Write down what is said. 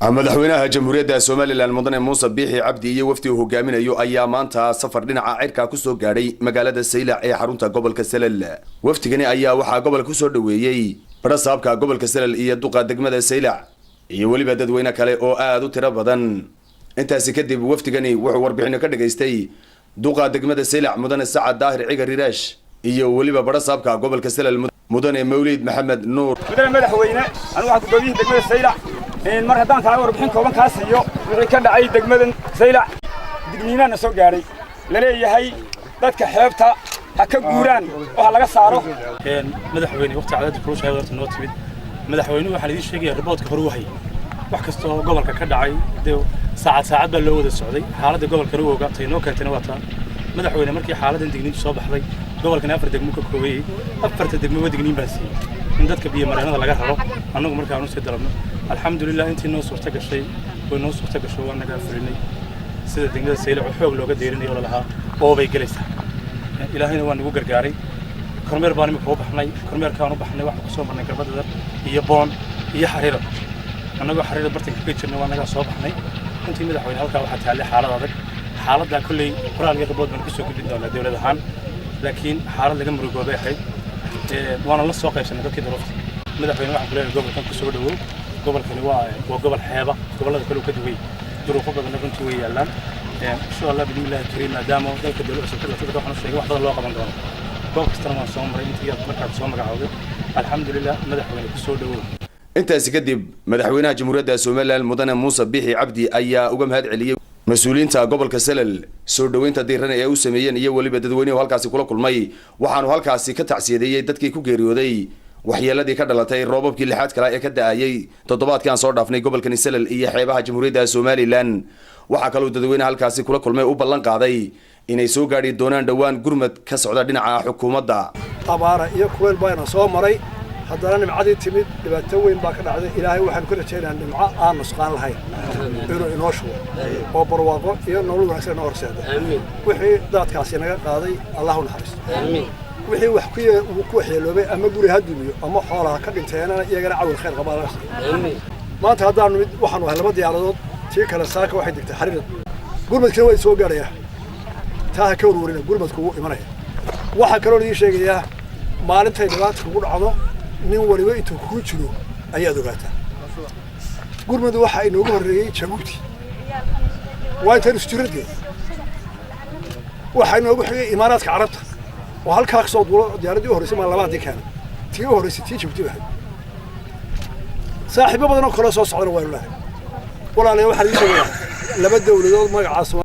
Madaxweynaha Jamhuuriyadda Somaliland, Mudane Muuse Biixi Cabdi, iyo wafdi uu hogaaminayo ayaa maanta safar dhinaca cirka kusoo gaadhay magaalada Saylac ee xarunta gobolka Salal. Wafdigani ayaa waxaa gobolka kusoo dhoweeyey badhasaabka gobolka Salal iyo duqa degmada Saylac iyo weliba dadweyne kale oo aada u tiro badan. Intaasi kadib, wafdigani wuxuu warbixino ka dhagaystay duqa degmada Saylac, Mudane Sacad Daahir Cigar Riiraash, iyo weliba badhasaabka gobolka Salal, Mudane Mawliid Maxamed Nuur. Mudane madaxweyne, anigu waxaan gudoomiyihii degmada Saylac. Mar haddaan kaaga warbixin kooban kaa siiyo wixii ka dhacay degmadan Saylac, digniinaana soo gaadhay laleeyahay dadka xeebta ha ka guuraan oo ha laga saaro. Madaxweyne, waqti cadaadii kulushahay horta noo timid. Madaxweynuhu, waxaan idiin sheegaya report-ka hore u hayay wax kasta oo gobolka ka dhacay. Dee saacad saacad baa loo wada socday xaaladda gobolkana u ogaatay, noo keentayna waa taa. Madaxweyne, markii xaaladdan digniintu soo baxday, gobolkana afar degmo ka koobayey, afarta degmoba digniin baan siiyey in dadka biyo mareennada laga raro. Annagu markaanu sii dalabno, alxamdulilah, intii noo suurta gashay way noo suurta gasho, waa nagaa fulinay, sida degmada Saylac oo xoog looga deerinayo oo lalahaa oobay gelaysaa. Ilaahayna waa nagu gargaaray. Kormeer baan imika u baxnay. Kormeerkaan u baxnay waxaan kusoo marnay Garbadadar iyo Boon iyo Xariiro. Annagoo Xariiro bartanka kaga jirnay waa nagaa soo baxnay. Runtii, madaxweyne, halkaa waxaa taallay xaalad adag. Xaaladdaa kolley qoraal iyo report baan kusoo gudbin doonaa dowlad ahaan, laakiin xaalad laga murugoobay ahayd, waana la soo qaybsanay dadkii duruufta. Madaxweyne, waxaan kuleeyahay gobolkan kusoo dhawow. Gobolkani waa gobol xeeba, gobollada kale uu ka duway, duruufo badanna runtii way yaallaan. Insha Allah, bismillahi kariim, maadaama dalka dowlad cusub ka dhalatay, dadka waxaan u sheegay wax badan loo qaban doono. Goob kastana waan soo maray intii aad markaad soo magacowday. Alxamdulilah, madaxweyne, kusoo dhawow. Intaasi kadib, madaxweynaha Jamhuuriyadda Somaliland, Mudane Muuse Biixi Cabdi, ayaa uga mahad celiyey mas-uuliyiinta gobolka Salal soo dhoweynta diiran ee u sameeyeen iyo weliba dadweynuhu halkaasi kula kulmay. Waxaanu halkaasi ka tacsiyadeeyey dadkii ku geeriyooday waxyeeladii ka dhalatay roobabkii lixaad kale ee ka da-ayay toddobaadkii aan soo dhaafnay gobolkani Salal iyo xeebaha Jamhuuriyadda Somaliland. Waxaa kaloo dadweyne halkaasi kula kulmay u ballan qaaday inay soo gaadhi doonaan dhowaan gurmad ka socda dhinaca xukuumadda. Abaara iyo kuleyl baana soo maray, haddana nimcadii timid dhibaato weyn baa ka dhacday. Ilaahay waxaanu ka rajaynayaa nimco aan nusqaan lahayn inuu inoo shubo oo barwaaqo iyo nolol wanaagsan inoo horseeda. Wixii daadkaasi naga qaaday, Allah u naxariisto. Wixii wax ku waxyeeloobay, ama guri ha dumiyo ama xoolaha ka dhinteenana, iyagana cawil khayr qabaa laga siiyo. Maanta haddaanu mid waxaanu ahay laba diyaaradood, tii kale saaka waxay degtay Xariirad. Gurmadkina waa soo gaadhayaa, taa ha ka warwarina, gurmadku wuu imanaya. Waxaa kaloo idiin sheegayaa, maalintay dhibaata kugu dhacdo, nin waliba intuu kuu jiro ayaad ogaataa. Gurmadu waxaa inoogu horreeyey Jabuuti, waa intaan isjiradeed. Waxaa inoogu xigay Imaaraadka Carabta oo halkaa kasoo duulo. Diyaaraddii u horreysay maa labaadii keenay, tii u horreysay tii Jabuuti ahayd. Saaxiibo badan oo kaloo soo socdana waynu leehay. Walaalayaal, waxaan idiin sheegayaa laba dawladood magacaas.